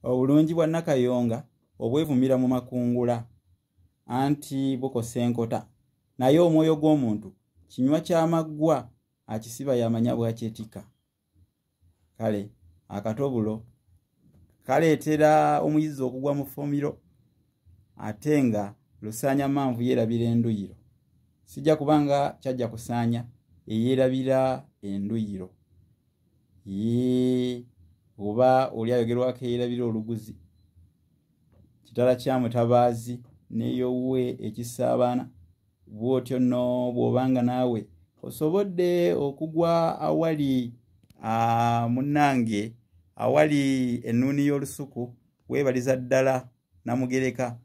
Obulungi bwa Nakayonga obwevumira mu makungula, anti bukosa enkota. Naye omwoyo gw'omuntu kinywa ky'amaggwa, akisiba yamanya bw'akyetikka. Kale akatobulo kaleetera omuyizi okugwa mu ffumiro, ate nga lusaanya manvu yeerabira enduyiro. Sijja kubanga kyajja kusaanya eyeerabira enduyiro. Yee, oba oli ayogerwako eyeerabira oluguzi. Kitala kya mutabaazi n'eyowwe ekisaabaana. Bw'otyo nno bw'obanga naawe osobodde okugwa awali munnange, awali ennuuni y'olusuku, weebaliza ddala Namugereka,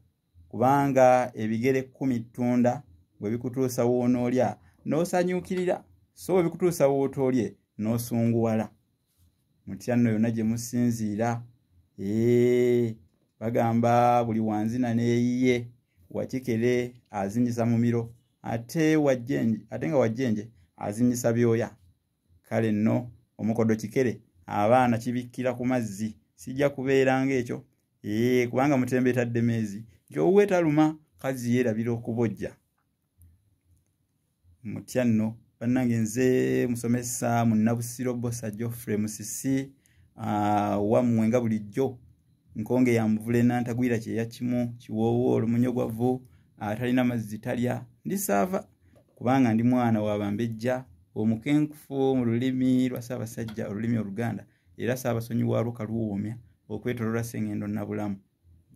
kubanga ebigere 10 ttunda bwe bikutuusa w'onoolya n'osanyuukirira, so bwe bikutuusa w'otoolye n'osunguwala. Mutya nno yonna gye musinziira. Bagamba buli wanzina n'eyiye, wakikere azinyisa mumiro, ate nga wajjenje azinyisa byoya. Kale nno omukodo kikere abaana kibikkira ku mazzi. Sijja kubeera ng'ekyo, kubanga mutembe etadde meezi nti owuwe taluma, kazi yeerabira okubojja. Mutya nno bannange, nze musomesa Munnabusiro Bbosa Geoffrey Musisi, wammwe nga bulijjo. Nkonge ya muvule nantagwira kyeya kimu kiwoowo olumunyogwavu, atalina mazzi talya. Ndi saava kubanga ndi mwana wa bambejja omukenkufu mu lulimi lwa Ssaabasajja, olulimi Oluganda, era Ssaabasonyi waalwo kaluwoomya okwetooloola Ssengendo Nabulamu.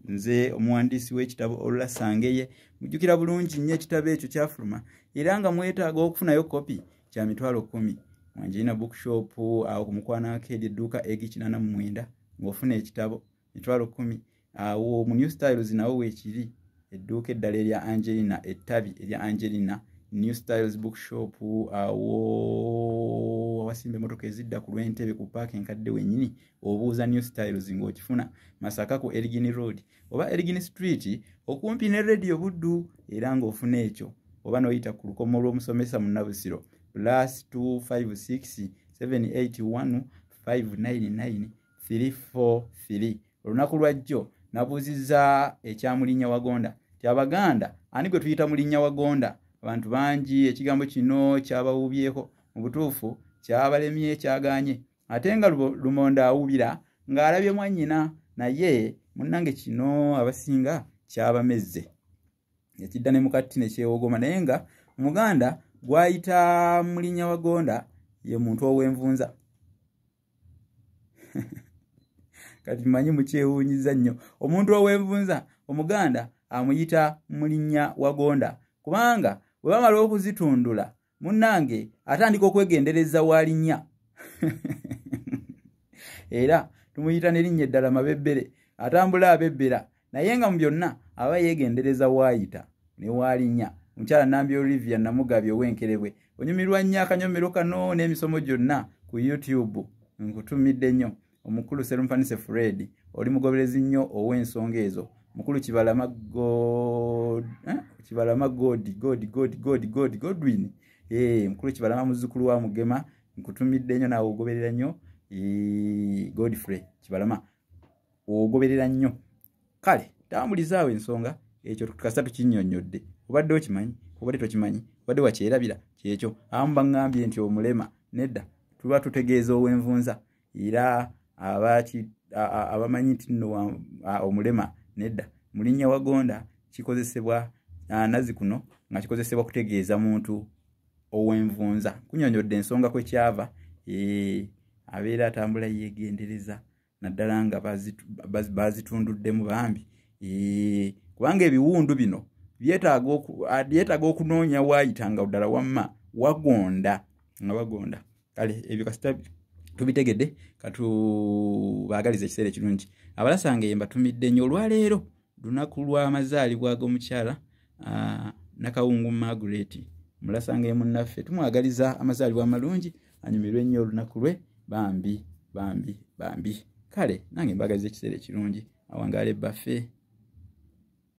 Nze omuwandiisi w'ekitabo Olulasangeye. Mujjukira bulungi nnyo ekitabo ekyo kyafuluma, era nga mwetaaga okufunayo kopi kya 10,000. Mwanjirina bookshop awo ku Mukwano Arcade, edduuka Egi 89, ng'ofuna ekitabo 10,000. Awo mu New Styles nawo weekiri, edduuka eddala erya Angelina, ettabi erya Angelina New Styles Bookshop, awo awasimba emmotoka ezidda ku lw'Entebe ku paaka enkadde wennyini, obuuza New Styles ng'okifuna. Masaka ku Elgin Road oba Elgin Street okumpi ne Radio Buddu, era ng'ofuna ekyo. Oba n'oyita ku lukomo lw'omusomesa Munnabusiro +256 781 599 343. Olunaku lwajjo nabuuzizza ekya Mulinnya Wagonda nti Abaganda ani gwe tuyita Mulinnya Wagonda? Abantu bangi ekigambo kino kyabawubyeko, mu butuufu kyabalemye, kyagaanye. Ate nga Lumonde awubira ng'alabye mwannyina, naye munnange kino abasinga kyabamezze, ekidda ne mukatti ne kyewogoma. Naye nga Omuganda gw'ayita Mulinnya Wagonda ye muntu ow'envunza. Kati mmanyi mukyewuunyiza nnyo. Omuntu ow'envunza Omuganda amuyita Mulinnya Wagonda, kubanga bwe bamala okuzitundula munnange atandika okwegendereza w'alinnya. Era tumuyita n'erinnya eddala Mabebbere, atambula abebbera, naye nga mu byonna aba yeegendereza w'ayita ne w'alinnya. Mukyala Nambi Olivia Namugabye ow'Enkerebwe, onyumirwa nnyo akanyomero kano n'emisomo gyonna ku YouTube, nkutumidde nnyo. Omukulu Serumpanise Fred, oli mugoberezi nnyo ow'ensonga ezo. Mukulu Kibalama God, Kibalama God, God, God, God, God, Godwin. Mukulu Kibalama muzzukulu wa Mugema, nkutumidde nnyo naawe ogoberera nnyo. Godfrey Kibalama ogoberera nnyo. Kale tambulizaawo ensonga ekyo kasita tukinnyonnyodde. Obadde okimanyi, obadde tokimanyi, obadde wakyerabira, kyekyo. Abamu baŋŋambye nti omulema, nedda, tuba tutegeeza ow'envunza. Era abamanyi nti nno omulema, nedda. Mulinnya Wagonda kikozesebwa nazi kuno nga kikozesebwa kutegeeza muntu ow'envunza. Kunnyonnyodde ensonga kwe kyava. Abeera atambula yeegendereza, naddala nga bazitunduddemu bambi. Kubanga ebiwundu bino byetaaga okunoonya waayita nga ddala wamma wagonda, nga wagonda. Kale ebyo kasita tubitegedde, katubaagalize ekiseera ekirungi. Abalasanga ye mbatumidde nnyo. Olwaleero lunaku lw'amazaalibwa g'omukyala Nakawungu Margaret Mulasanga ye munnaffe, tumwagaliza amazaalibwa amalungi, anyumirwe nnyo olunaku lwe, bambi bambi bambi. Kale nange mbaagaliza ekiseera ekirungi, awangaale baffe.